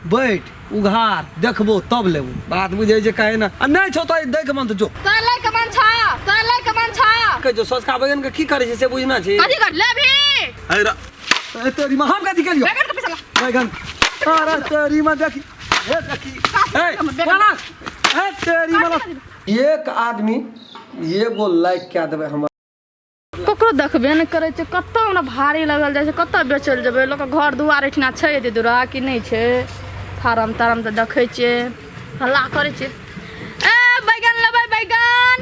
बैठ उघार देखबो तब लेबो। बात बुझै छै कहे ना आ नहि छौ तऽ दै के मन तऽ जो। तोरा लै के मन छौ, तोरा लै के मन छौ। कहै छौ सस्ता बैगन के की करै छै से बुझना छै। कथी कर लेबही? अरे ए तोरी माँ हम कथी केलियो? बैगन के पैसा ला। बैगन अरे तोरी माँ देखी हे देखी ए कोना हे तेरी माँ एक आदमी एगो लाइक कए देबै हमर। ककरो देखबे नहि करै छै, कतऽ हमरा भारी लगल जाइ छै, कतऽ बेचै लए जेबै? लोकके घर दुआर एहिठिना छै एते दूरा कि नहि छै? फारम तारम तऽ देखै छियै, हल्ला करै छियै। ए बैगन लेबै? बैगन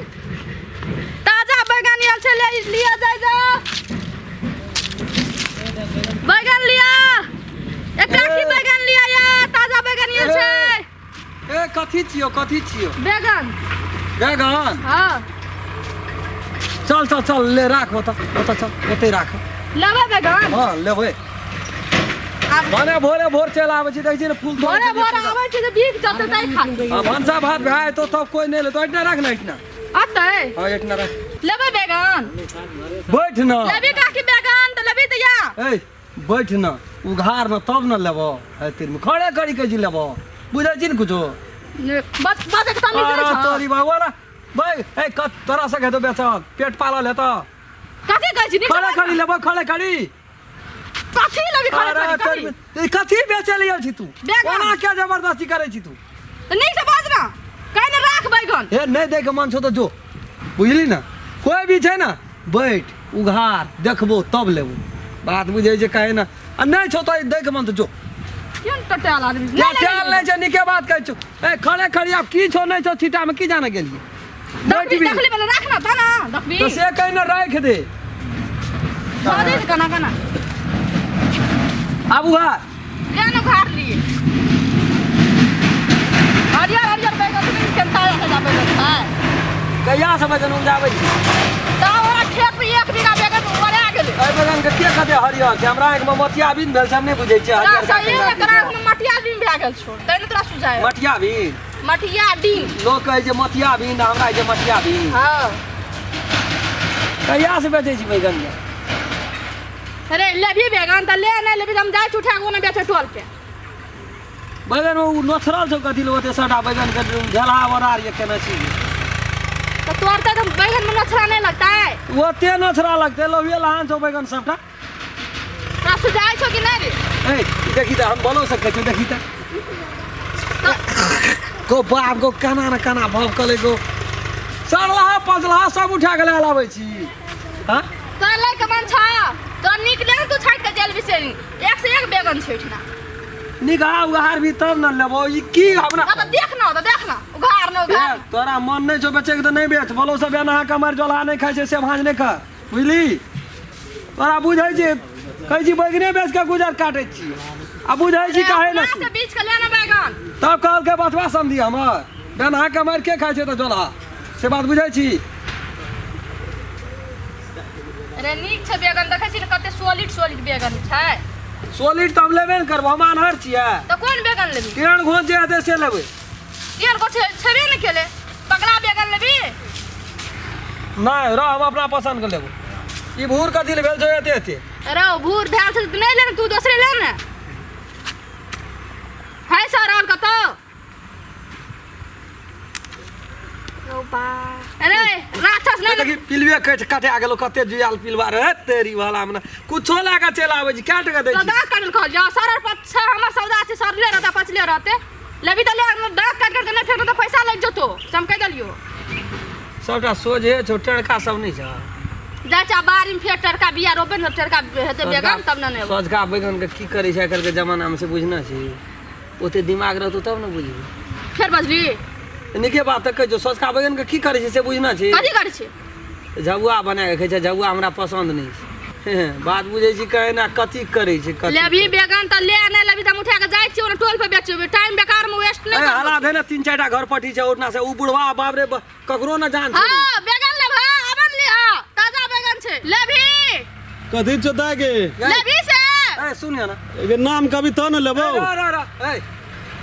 ताजा बैगन आयल छै, ले लिअ, जाइ जाउ, बैगन लिअ। एकटा की बैगन लिअ या ताजा बैगन आयल छै। ए कथी छियो, कथी छियो? बैगन। बैगन? हाँ। चल चल चल, ले राख ओतऽ, ओतऽ चल, ओतै राख। लेबै बैगन? हाँ लेबै। आब भने भोरे भोर चलि आबै छी, देखै छी ने फूल तोड़ै भोरे छलियै भोर पूजा। आबै छै तऽ बिक जेतै तै खातिर। आ भनसा भात भए जेतौ तब कोइ नहि लेतौ। एहिठिना राख ने, एहिठिना। अतै? हाँ एहिठिना राख। लेबै बैगन? बैठ न। लेबी काकी बैगन तऽ लेबी तऽ या। ए बैठ न, उघार न तब न लेबो। है तेरी खड़े करी के जी लेबो, बुझै छी ने कुछो? बस बस एक तमीज अरे नहि छौ। तोरी बाबा ना भाई ए कत तोरा से हेतौ बेचल, पेट पालल हेतौ। कथी कहै छी? नीक से खड़े बाज खड़ी ना। लेबो खड़े खड़ी। कथी लेबी खड़े अरे खड़ी? तोरी कथी? ए, कथी बेचै ले आयल छी तू? बैगन। ओना क्या जबरदस्ती करै छी तू? तऽ नीक से बाज ना, कहि ने राख बैगन। हे नहि दै के मन छौ तऽ जो, बुझली ना? कोइ भी छै ना बैठ उघार देखबो तब लेबो। बात बुझै छै कहे ना आ नहि छौ तऽ दै के मन तऽ जो। केहन टटेल आदमी छै? क्या चल नहि छै, नीके बात कहै छौ। ए खड़े खड़ी आब की छौ नहि छौ छिटा में की जाने गेलियै? देखबी बैठबी। देखली बला राख ना ता ना देखबी। तऽ से कहि ने राखि दे। दऽ दे केना केना। आब उघार। ले न उघार लिए। हरियर हरियर बैगन तऽ केहन ताजा ताजा बैगन छै। कहिया से बैगन उपजाबै छी? तऽ ओकरा खेत में 1 बीघा बैगन ओरा गेलै। एहि बैगन के के कते हरियर छै? हमरा आँखि में मोतिया बिन भेल छै, हम नहि बुझै छियै तोरा हरियर सही का में केना तोरा छै। आँखि में मटिया बिन भए गेल छौ, तैं ने तोरा सुझाय। मटिया बिन? मटिया बिन। लोक कहै छै मटिया बिन, हमरा होइ छै मटिया बिन। हाँ। कहिया से बेचै छी बैगन के? अरे लेबही बैगन तऽ ले, नहि लेबही तऽ हम जाइ छी उठा कऽ ओने बेचै टोल पे। बैगन ओ नोथरल छौ कथी लए ओते सबटा बैगन के झलहा बड़ा ये केने छी? तऽ तोर तऽ बैगन में नोथरा नहि लगतै? ओते नोथरा लगतै, लोहिए लहान छौ बैगन सबटा। तोरा सुझाइ छौ कि नहि रे? ए देखी तऽ हम बोलो सकै छौ, देखी तऽ गो बाप गो केना ने केना भाव कले गो, सड़लहा पचलहा सब उठा के लए लाबै छी। हाँ तोरा लै के मन छौ? तोरा नीक नहि तू छाटि के जेल बिसेरी, एक से एक बैगन छै एहिठिना। निगाह उघार भी तब न लेबो। ई की हमरा? हाँ, तऽ देख न, तऽ देख न, उघार न उघार। ए, तोरा मन नहि छौ बेचैके तऽ नहि बेच। बोलो सब अहाँ कमर जोलहा नहि खाइ छै से भाँज नहि खा, बुझली? तोरा बुझै छी कहै छी बैगने बेच के गुजर काटै छी आ बुझै छी काहे अपना नहि से बीछ के ले न बैगन। तब कहलकै बचबा समझी हमर बेनहा कमर के खाइ छै तऽ जोलहा, से बात बुझै छी? अरे नीक छै बैगन, देखै छी ने कते सॉलिड सॉलिड बैगन छै। सॉलिड तऽ हम लेबे ने करबो, हम आन्हर छियै। तऽ कोन बैगन लेबी? केहन घोंच जे हेतै से लेबै। केहन घोंच छेबे ने केलै, पगला बैगन लेबी? नहि रह, हम अपना पसन्द के लेबो। ई भूर कथी ले भेल छौ एते एते? अरे ओ भूर भेल छै तऽ नहि ले ने, तू दोसरे ले ने। है सर और कतौ? अरे राक्षस नहीं। देखी पिलुए कट कटा गेलो, कते जुआल पिलुआ रे तेरी वाला में कुछो लए के चलि आबै छी, कए टका दै तो छी? दाँत काटल कहल जा सर और पछ हमर सौदा छै, सर ले रहता पचले रहते। लेबी तऽ ले, दाँत काट काट के नहि फेकतो तऽ पैसा लागि जतो, से हम कहि देलियो। सबटा सोझे छौ, टड़का सब नहि छौ। जाइ छै बाड़ी में फेर टड़का बिया रोपे ने, टड़का हेतै बैगन तब ने नेबो। सोझका बैगन के की करै छै आइ काल्हि के जमाना में से बुझना छै, ओते दिमाग रहतौ तब ने बुझबी। फेर बजली। नीके बात तऽ कहै छौ, सोझका बैगन के की करै छै से बुझना छै? कथी करै छै? झबुआ बना के खाइ छै, झबुआ हमरा पसन्द नहि छै। बात बुझै छी कहे ना कथी करै छै कथी? लेबही बैगन तऽ ले, नहि लेबही तऽ हम उठा के जाइ छियै ओने टोल पे बेचबै, टाइम बेकार में वेस्ट नहि ए करबै। हला दे ने, 3-4 टा घर पटी छै ओतना से, उ बुढ़वा बाप रे ककरो न जान छै। हाँ बैगन लेबह, आबन लिह, ताजा बैगन छै, लेबही? कथी चोता के? लेबही से? ए सुनिय ना, एकर नाम कभी तो न लेबो। ए, रह, रह, ए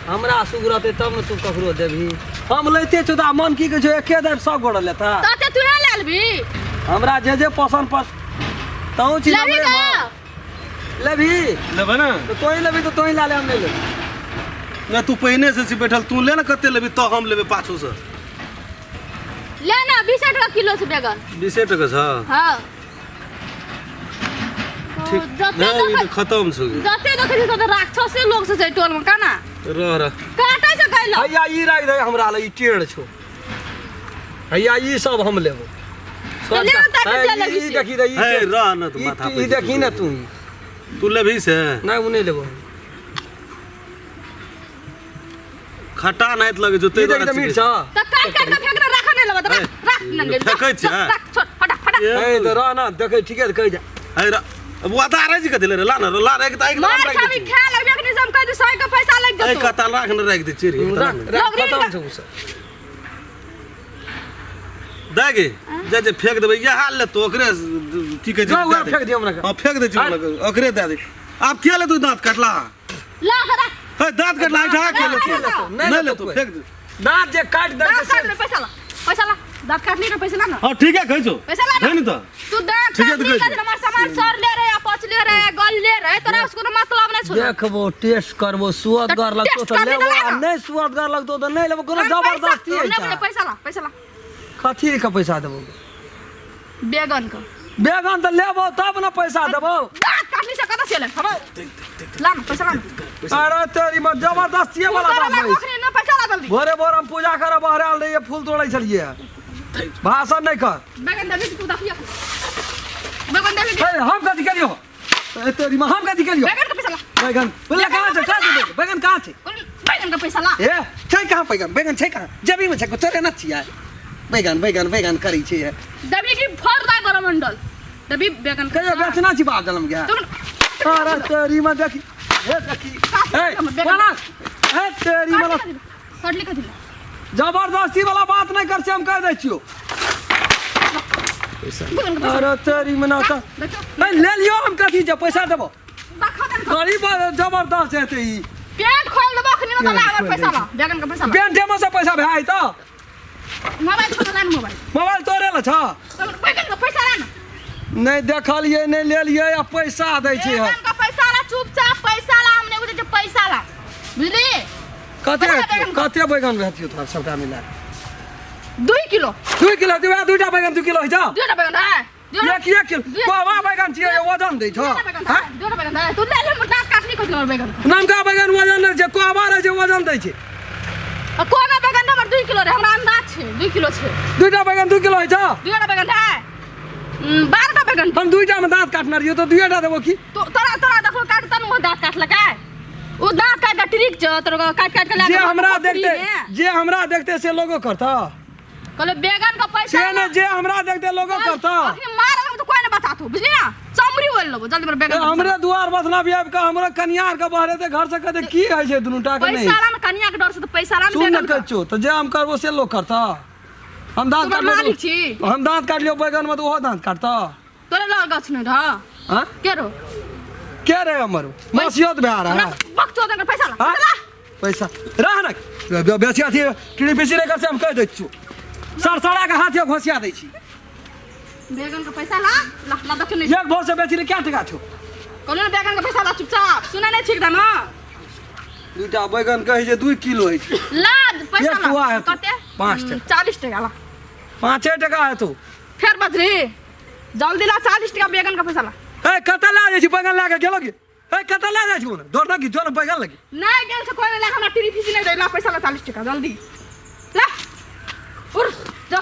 हमरा सुग रहतै तब ने तू ककरो देबही। हम लैते छौ तऽ मन की कहै छौ, एके दाबि सब गोड़ लेता। तते तूहे ले लेबही? हमरा जे जे पसन्द पस तहु छी। लेबही का? लेबही? लेबै ने। तऽ तोही लेबही तऽ तोही ला ले, हम नहि लेबै। नहि तू पहिने से छी बैठल, तू ले ने कते लेबी तऽ हम लेबै पाछू से। ले ना, 20 टका किलो छै बैगन। 20 टका छ? हाँ। ठीक। जते नहि, ई देखै तऽ खतम छौ। जते देखै छै तते राक्षसे लोग से छै टोल में, केना रह रह। काटै छै कैला। हैया ई राखि दे हमरा लए, ई टेढ़ छौ। हैया ई सब हम लेबो। तऽ ले ने ताकि जे लेबही ई से। देखी दे ई हे, टेढ़। रह ने तू ई माथा ई पर देखी ने तू। तू लेबही से? नहि, ओ नहि लेबो। खट्टा नहि लगै छौ ई ताहि देखी दुआरे तऽ मीठ छौ। तऽ काट काट के फेंक दे, राख नहि लेबै तऽ राख, राख ने गेल। फेकै छै। राख, छोड़, फटा फटा। हे तऽ रह ना, देखै ठीके तऽ कहि जा। हे रह, अब आता रहै छी कथी ले रे? ला ना, ला रे, एक तऽ एक मार राखि खाबी दै खा लगबे अखनी से हम कहि दे 100 के पैसा लागि छी। एक जेतौ। कता राख ने, राखि दै छी रे, एक राख तऽ राख, लोग ऋण खतम का- छौ ओ सब। दे गे, जा जे फेंक देबै इएह हाल लेतो ओकरे की कहै छै। जाउ, दए दे। फेंक दियौ हमरा। हाँ, फेंक दै छी ओकरे दए दे। आब किया लेतौ दाँत कटला? ला के राख। हे, दाँत कटला ठा के लेतौ? नहि लेतौ, नहि नहि लेतौ, लेतौ। फेंक दे। दाँत जे काटि दै दाँत छै काट ले, पैसा ला, पैसा ला। दाँत काट ली ना, पैसा ला ना। हाँ, ठीक है, कहै छौ। पैसा ला ना। है नि तऽ। तू दाँत ठीके काट तऽ ली कहै छौ। ना, हमर सामान सर ले रहे, पच ले रहे, गल ले रहे, तोरा उसको कोनो मतलब नहीं छौ। देखबो, टेस्ट करबो, सुअदगर तऽ लगतो टेस्ट तऽ करबी लेबो तऽ आ ला। नहि सुअदगर लगतो तऽ नहि लेबो। कोनो हम पैसा- जबरदस्ती हम होइ नहि छै। बुझै, पैसा ला, पैसा ला। कथी के पैसा देबो? बैगन के। बैगन तऽ लेबो तब ने पैसा देबो। दाँत काटली से कतऽ से ले? हम ला ना, पैसा ला ना। अरे तेरी में जबरदस्ती वाला तू बात तोरा होइ छै। अखनी ना पैसा ला जल्दी। भोरे भोर हम पूजा करऽ बहरायल रहियै, फूल तोड़ै छलियै। भाषण नहि कर। बैगन देबी तू? देखिए, बैगन देबी? हे, हम कथी केलियो? ए तेरी में हम कथी केलियो? बैगन के पैसा ला। बैगन बोले कहाँ छै? कहाँ छै बैगन? बैगन कहाँ छै? बैगन के पैसा ला। ए छै कहाँ बैगन? बैगन छै कहाँ? जेबी में छै, चोरे ना छियै। बैगन बैगन बैगन करै छै। देबी की फर दाय बड़ा मंडल देबी बैगन के? कहियो बेचना छी बाप जनम के। तुम अरे तेरी में देखी, हे देखी, हे बोला, हे तेरी में काटली कथी? जबरदस्ती वाला बात नहीं कर से हम कह दै छियो। बैगन के पैसा। अरे तेरी में ना तऽ देखो। नहीं ले लियो, हम कथी जे पैसा देबो। देखो देखो। गरीब जबरदस्त हेतै ई। पेट खोल देबो अखनी ना, ला हमर पैसा ला, बैगन के पैसा ला। पेंटे में से पैसा भए तऽ मोबाइल छोड़, ला ना मोबाइल। मोबाइल तोरे ल छ। बैगन के पैसा ला ना। नहि देखलियै, नहि लेलियै आ पैसा दै छै हम। बैगन के पैसा ला, चुपचाप पैसा ला। हम नहीं बुझै छियै, पैसा ला, बुझली? कते? पैसा बैगन के। कते बैगन रहतियो तोरा सबटा मिला? 2 किलो। 2 किलो? दुआ दूटा बैगन 2 किलो होइ छ? दूटा बैगन है। एक एक किलो कोबा बैगन छियै, वजन दै छ? दूटा बैगन है, दूटा बैगन है। तू ले ले, हमर दाँत काटली कथी हमर बैगन के? नमका बैगन वजन नहि छै, कोबा रहै छै, वजन दै छै। आ कोना बैगन हमर 2 किलो रहे, हमरा अंदाज छै 2 किलो छै। दूटा बैगन 2 किलो होइ छ? दूटा बैगन है, 12टा बैगन। हम दूटा में दाँत काटने रहियो तऽ दुएटा देबो की? तो तोरा तोरा देखो काट तन ओ दाँत काटलकै, ओ दाँत काट के ट्रिक छ तोरा, काट काट के लए जे के हमरा पोखरी देखते मे। जे हमरा देखते से लोगो करता। कहले बैगन का पैसा से ने, जे हमरा देखते लोगो करता। अखनी मार तो कोई नहीं बतातो, बुझली ना? चमड़ी बोल लेबो, जल्दी मेरे बैगन के पैसा। हमरे दुआर बसना भी आबि कऽ हमरे कनियार के बहरेते घर से कहते की होइ छै दुनू टा के नहीं। पैसा ला ना, कनिया के डर से तो पैसा ला ना सुन ने बैगन कहै के। छियौ तऽ जे हम करबो से लोग करता। हम दाँत तू काटलियौ मालिक छी। हम दाँत काटलियौ बैगन में तऽ ओहो दाँत काटता। तोरे लग गाछ नहीं रह। हाँ? के रो? के रे हमर मसियत भए रहा। हमरा वक्त हो पैसा ला। हाँ? पैसा ला। पैसा रह न बेसी अथी टीढ़ी पीसी नहि कर से हम कहि दै छियौ, सरसरा के हाथे घोसिया दै छी। बैगन के पैसा ला, ला ला, देखियो नहीं। एक भाव से बेची ले, क्या टका छौ? कहलियौ ने बैगन के पैसा ला चुपचाप, सुनै नहीं छी एकदम? हाँ, दूटा बैगन कहै छै 2 किलो होइ छै। ला पैसा एक पुआ ला। हेतौ। कते? 5 टका। 40 टका ला। 5 टका हेतौ। फेर बजरी, जल्दी ला, 40 टका बैगन के पैसा ला। ए कतऽ लए जाइ छी बैगन लए कऽ गेलो की? ए कतऽ लए जाइ छी? ओने दौड़ ना की जो ने बैगन लगी। नहीं गेल छै कोई नहीं ला, हमरा टीरी फीसी नहीं दे। ला पैसा ला, 40 टका जल्दी ला, उड़ जा।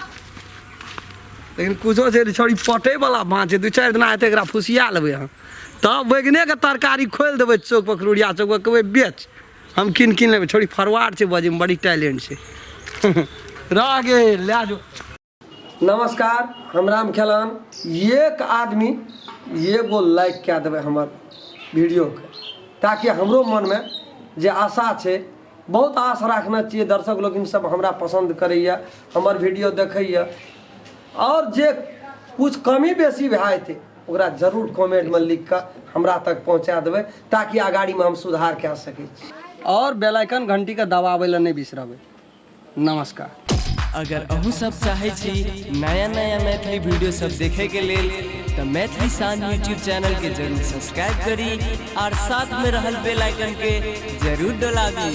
लेकिन कुछो छै छोड़ी पटे वाला बाँस छै, 2-4 दिना हेतै एकरा फुसिया लेबै हम तब बैगनेके तरकारी खोलि देबै चौक पर, खरुरिया चौक पर कहबै बेच, हम कीन कीन लेबै। छोड़ी फरवार छै, बजैमे बड़ी टैलेंट छै। रह गेल, लए जो। नमस्कार, हम राम खेलान। एक आदमी एगो लाइक कए देबै हमर वीडियोके, ताकि हमरो मनमे जे आशा छै, बहुत आश राखने छियै, दर्शक लोकिन सब हमरा पसन्द करैए, हमर वीडियो देखैए, आओर जे कुछ कमी बेसी भए जेतै ओकरा जरूर कमेंटमे लिख कऽ हमरा तक पहुँचा देबै, ताकि अगाड़ीमे हम सुधार कए सकै छी। आओर बेल आइकन घंटीके दबाबै लए नहि बिसरबै। नमस्कार। अगर अहूँ सब चाहै छी नया नया मैथिली वीडियो सब देखे के लेल तऽ मैथिली शान यूट्यूब चैनल के जरूर सब्सक्राइब करी और साथ में रहल बेल आइकन के जरूर दबाबी।